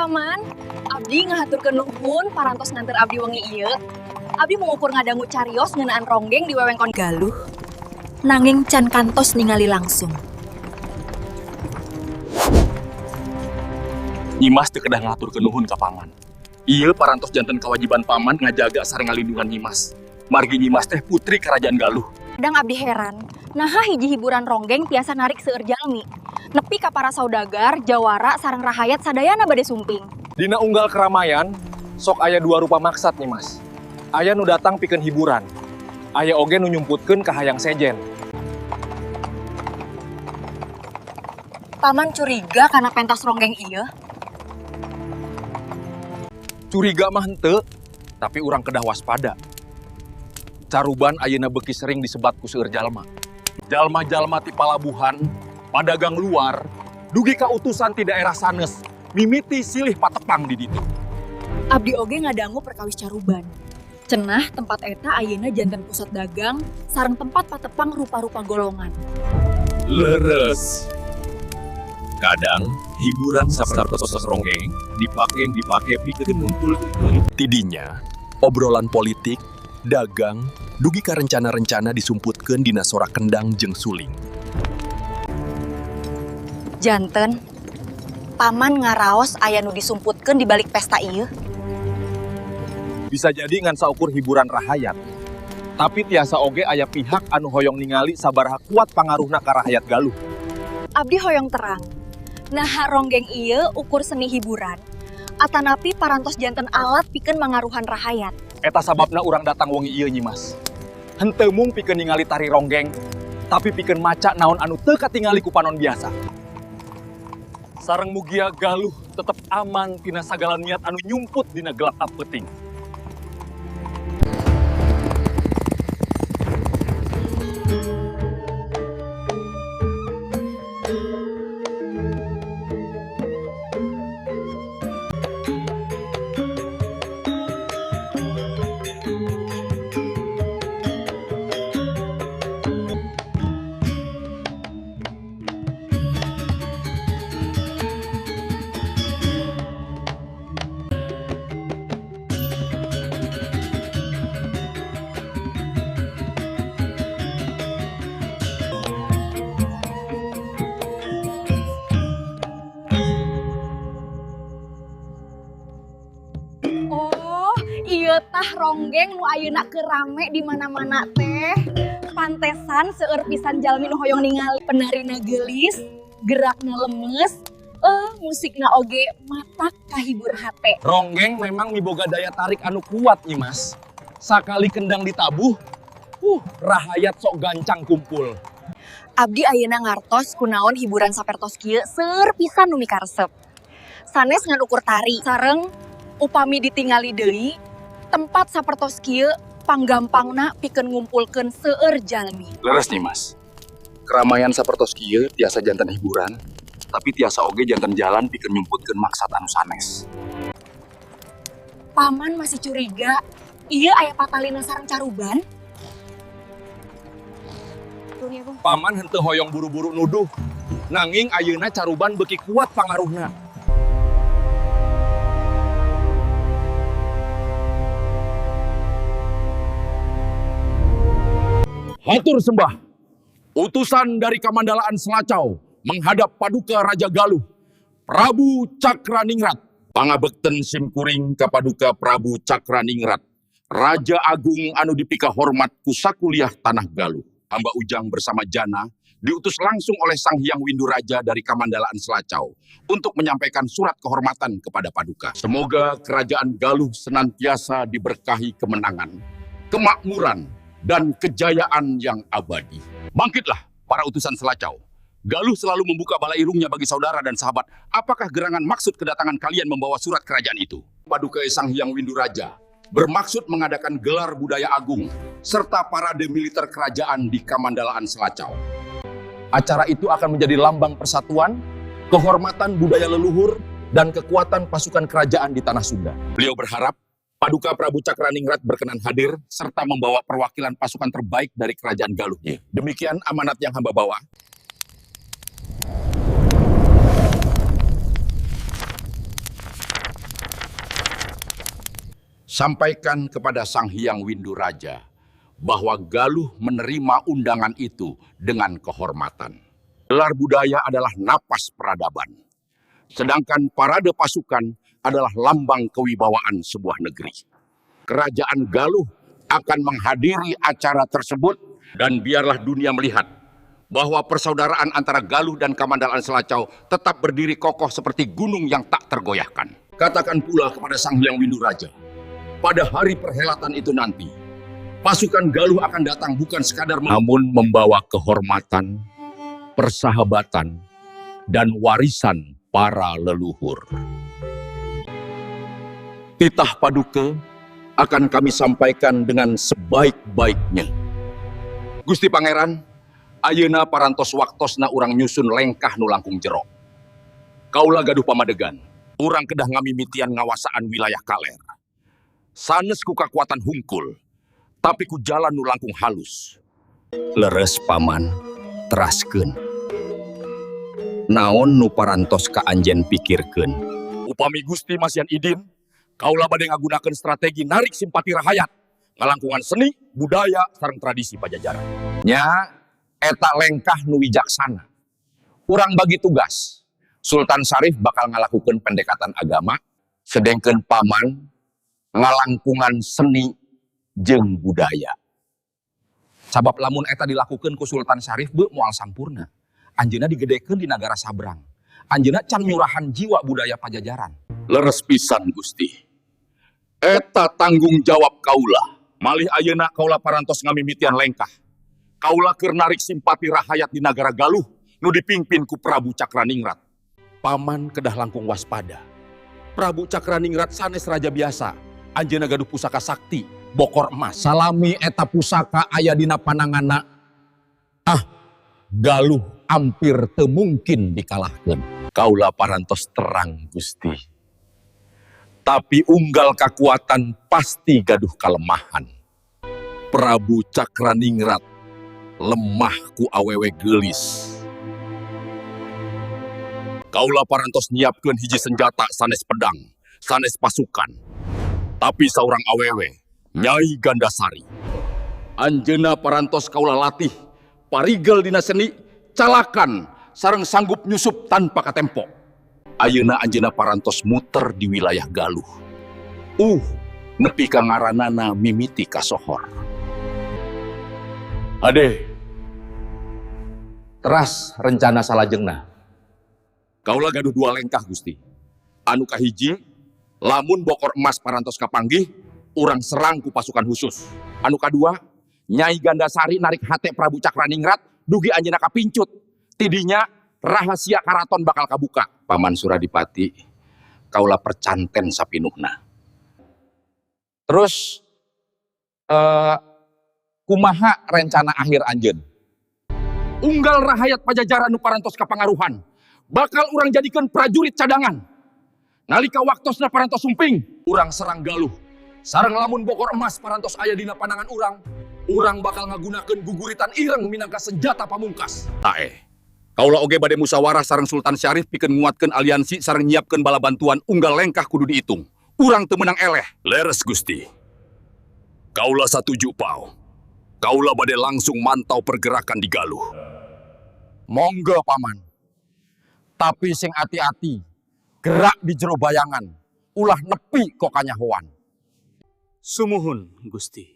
Paman, abdi ngahaturkeun nuhun parantos nganter abdi wengi ieu. Abdi mung ukur ngadangu carios ngeunaan ronggeng di wewengkon Galuh, nanging can kantos ningali langsung. Nyimas teu kedah ngahaturkeun nuhun ka paman. Ieu parantos janten kewajiban paman ngajaga sareng ngalindungan Nyimas. Margi Nyimas teh putri kerajaan Galuh. Kadang abdi heran, naha hiji hiburan ronggeng tiasa narik seueur jalmi. Nepi ka para saudagar, jawara sareng rahayat sadayana bade sumping. Dina unggal keramaian, sok aya dua rupa maksad nih, Mas. Aya nu datang pikeun hiburan. Aya oge nu nyumputkeun ka hayang sejen. Paman curiga karena pentas ronggeng ieu? Curiga mah henteu, tapi urang kedah waspada. Caruban ayeuna beuki sering disebat ku seueur jalma. Jalma-jalma ti palabuhan, padagang luar, dugi ka utusan ti daerah sanes, mimiti silih patepang di ditu. Abdi oge ngadangu perkawis caruban. Cenah tempat eta ayeuna janten pusat dagang sareng tempat patepang rupa-rupa golongan. Leres. Kadang hiburan sapertos ronggeng dipake pikeun ngumpulkeun. Tidinya, obrolan politik, dagang, dugi ka rencana-rencana disumputkeun dina sora kendang jeung suling. Janten, paman ngaraos aya nu disumputkeun di balik pesta ieu. Bisa jadi ngan saukur hiburan rahayat. Tapi tiasa oge aya pihak anu hoyong ningali sabaraha kuat pangaruhna ka rahayat Galuh. Abdi hoyong terang. Nah, ronggeng ieu ukur seni hiburan. Atanapi parantos janten alat pikeun mangaruhan rahayat. Eta sababna urang datang wengi ieu, Nyimas. Henteu mung pikeun ningali tari ronggeng, tapi pikeun maca naon anu teu katingali ku panon biasa. Sareng mugia Galuh tetep aman tina sagala niat anu nyumput dina gelap apeuting. Oh, ieu tah ronggeng nu ayeuna keur rame di mana-mana teh. Pantesan seueur pisan jalmi nu hoyong ningali penarina geulis, gerakna lemes, musikna oge matak kahibur hate. Ronggeng memang miboga daya tarik anu kuat, Nyimas. Sakali kendang ditabuh, rahayat sok gancang kumpul. Abdi ayeuna ngartos kunaon hiburan sapertos kieu seueur pisan nu mikaresep. Sanes ngan ukur tari, sareng upami ditingali deui, tempat sapertos kieu panggampangna pikeun ngumpulkeun seueur jalmi. Leres, Nyimas. Keramaian sapertos kieu tiasa janten hiburan, tapi tiasa oge janten jalan pikeun nyumputkeun maksad anu sanes. Paman masih curiga, ieu aya patalina sareng caruban? Paman henteu hoyong buru-buru nuduh. Nanging ayeuna caruban beuki kuat pangaruhna. Hatur sembah. Utusan dari Kamandalaan Selacau menghadap Paduka Raja Galuh, Prabu Cakraningrat. Pangabekten simkuring ka Paduka Prabu Cakraningrat, Raja Agung anu dipika hormat ku sakuliah Tanah Galuh. Hamba Ujang bersama Jana diutus langsung oleh Sang Hyang Windu Raja dari Kamandalaan Selacau untuk menyampaikan surat kehormatan kepada Paduka. Semoga kerajaan Galuh senantiasa diberkahi kemenangan, kemakmuran, dan kejayaan yang abadi. Bangkitlah para utusan Selacau. Galuh selalu membuka balairungnya bagi saudara dan sahabat. Apakah gerangan maksud kedatangan kalian membawa surat kerajaan itu? Paduka Sang Hyang Windu Raja bermaksud mengadakan gelar budaya agung serta parade militer kerajaan di Kamandalaan Selacau. Acara itu akan menjadi lambang persatuan, kehormatan budaya leluhur, dan kekuatan pasukan kerajaan di Tanah Sunda. Beliau berharap Paduka Prabu Cakraningrat berkenan hadir serta membawa perwakilan pasukan terbaik dari kerajaan Galuh. Demikian amanat yang hamba bawa. Sampaikan kepada Sang Hyang Winduraja bahwa Galuh menerima undangan itu dengan kehormatan. Gelar budaya adalah napas peradaban. Sedangkan parade pasukan adalah lambang kewibawaan sebuah negeri. Kerajaan Galuh akan menghadiri acara tersebut dan biarlah dunia melihat bahwa persaudaraan antara Galuh dan Kamandalaan Selacau tetap berdiri kokoh seperti gunung yang tak tergoyahkan. Katakan pula kepada Sang Hyang Winduraja, pada hari perhelatan itu nanti, pasukan Galuh akan datang bukan sekadar namun membawa kehormatan, persahabatan, dan warisan para leluhur. Titah Paduka akan kami sampaikan dengan sebaik-baiknya. Gusti Pangeran, ayeuna parantos waktosna urang nyusun lengkah nu langkung jero. Kaula gaduh pamadegan, urang kedah ngamimitian ngawasaan wilayah kaler. Sanes ku kakuatan hungkul, tapi ku jalan nu langkung halus. Leres, Paman, teraskeun. Naon nu parantos ka anjeun pikirkeun? Upami Gusti masihan idin, kaula bade ngagunakeun strategi narik simpati rahayat, ngalangkungan seni, budaya, sareng tradisi Pajajaran. Nya, eta lengkah nu wijaksana. Urang bagi tugas. Sultan Syarif bakal ngalakukan pendekatan agama, sedengkeun Paman ngalangkungan seni jeung budaya. Sabab lamun eta dilakukan ku Sultan Syarif be moal sampurna. Anjeunna digedekeun di nagara sabrang. Anjeunna can nyurahan jiwa budaya Pajajaran. Leres pisan, Gusti. Eta tanggung jawab kaula. Malih ayeuna kaula parantos ngamimitian lengkah. Kaula keur narik simpati rahayat di nagara Galuh nu dipimpin ku Prabu Cakraningrat. Paman kedah langkung waspada. Prabu Cakraningrat sanes raja biasa. Anjeunna gaduh pusaka sakti, bokor emas. Salami eta pusaka aya dina pananganna. Ah, Galuh hampir teu mungkin dikalahkeun. Kaula parantos terang, Gusti. Tapi unggal kekuatan pasti gaduh kalemahan. Prabu Cakraningrat lemah ku awewe geulis. Kaula parantos nyiapkeun hiji senjata sanes pedang, sanes pasukan. Tapi saurang awewe, Nyai Gandasari. Anjeuna parantos kaula latih, parigel dina seni, calakan, sareng sanggup nyusup tanpa katempo. Ayeuna anjeuna parantos muter di wilayah Galuh. Nepi ka ngaranana mimiti kasohor. Ade, teras rencana salajengna. Kaula gaduh dua lengkah, Gusti. Anu kahiji, lamun bokor emas parantos kapanggih, urang serang ku pasukan khusus. Anu kadua, Nyai Gandasari narik hate Prabu Cakraningrat, dugi anjeunna kapincut. Tidinya rahasia karaton bakal kabuka. Paman Suradipati, kaula percanten sapinuhna. Terus, kumaha rencana akhir anjeun? Unggal rahayat Pajajaran nu parantos kapangaruhan bakal urang jadikan prajurit cadangan. Nalika waktosna parantos sumping, urang serang Galuh. Sareng lamun bokor emas parantos aya dina panangan urang, urang bakal ngagunakeun guguritan ireng minangka senjata pamungkas. Taeh. Kaula oge bade musyawarah sareng Sultan Syarif pikeun nguatkeun aliansi sareng nyiapkeun bala bantuan. Unggal lengkah kudu dihitung. Urang teu meunang eleh. Leres, Gusti. Kaula satuju pau. Kaula bade langsung mantau pergerakan di Galuh. Monggo, Paman. Tapi sing hati-hati, gerak di jero bayangan, ulah nepi ka kanyahoan. Sumuhun, Gusti.